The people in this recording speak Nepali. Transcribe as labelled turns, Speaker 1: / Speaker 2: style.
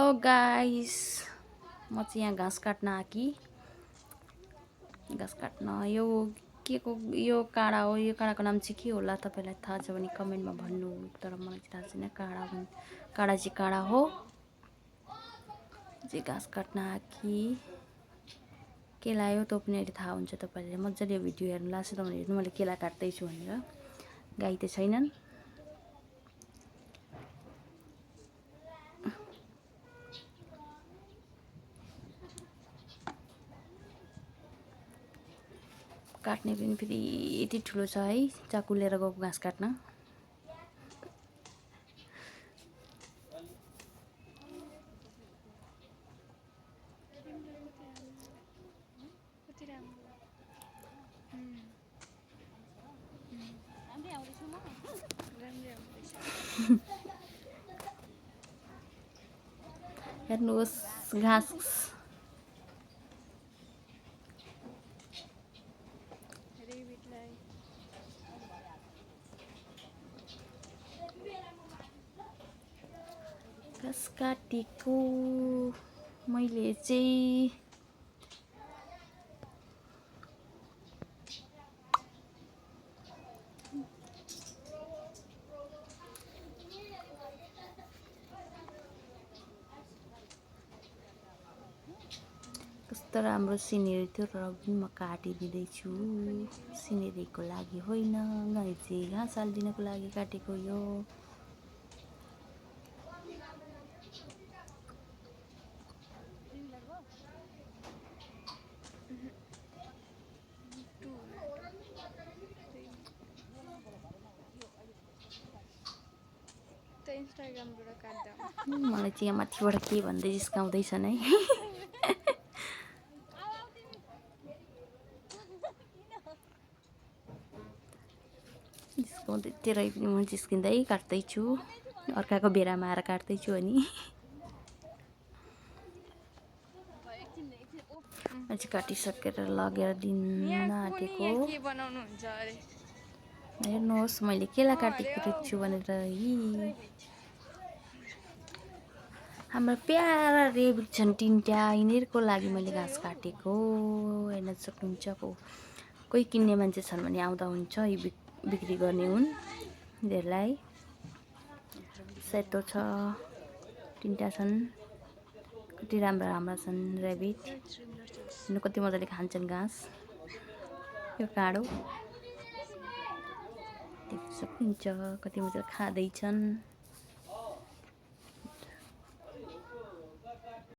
Speaker 1: हेलो गाइस, म चाहिँ यहाँ घाँस काट्न आकी। घाँस काट्न यो के को यो काँडा हो। यो काँडाको नाम चाहिँ के होला, तपाईलाई थाहा छ भने कमेन्टमा भन्नु। तर मलाई चाहिँ थाहा छैन। काँडा चाहिँ काँडा हो। चाहिँ घाँस काट्न आकी। के लायो त्यो पनि अहिले थाहा हुन्छ तपाईहरुले। मज्जाले यो भिडियो हेर्नु लास्टसम्म हेर्नु मैले केला काट्दै छु भनेर। गाई त छैनन्। काट्ने पनि फेरि यति ठुलो छ है, चाकु लिएर गएको घाँस काट्न। हेर्नुहोस् घाँस घाँस काटेको मैले चाहिँ कस्तो राम्रो सिनेरी थियो र पनि म काटिदिँदैछु। सिनेरीको लागि होइन, गाई चाहिँ घाँस हालिदिनको लागि काटेको यो। मलाई चाहिँ यहाँ माथिबाट के भन्दै जिस्काउँदैछन् है। जिस्काउँदै तेरै पनि म जिस्किँदै काट्दैछु। अर्काको बेरामा आएर काट्दैछु अनि अझै काटिसकेर लगेर दिन आँटेको। हेर्नुहोस् मैले केला काटेको छु भनेर। हाम्रो प्यारा रेबिट छन् तिनटा, यिनीहरूको लागि मैले घाँस काटेको। हेर्न सक्नुहुन्छ। कोही किन्ने मान्छे छन् भने आउँदा हुन्छ। यी बिक्री गर्ने हुन्। यिनीहरूलाई सेतो छ, तिनटा छन्। कति राम्रा छन् रेबिट। कति मजाले खान्छन् घाँस। यो काँडो देख्न सक्नुहुन्छ कति मजाले खाँदैछन्।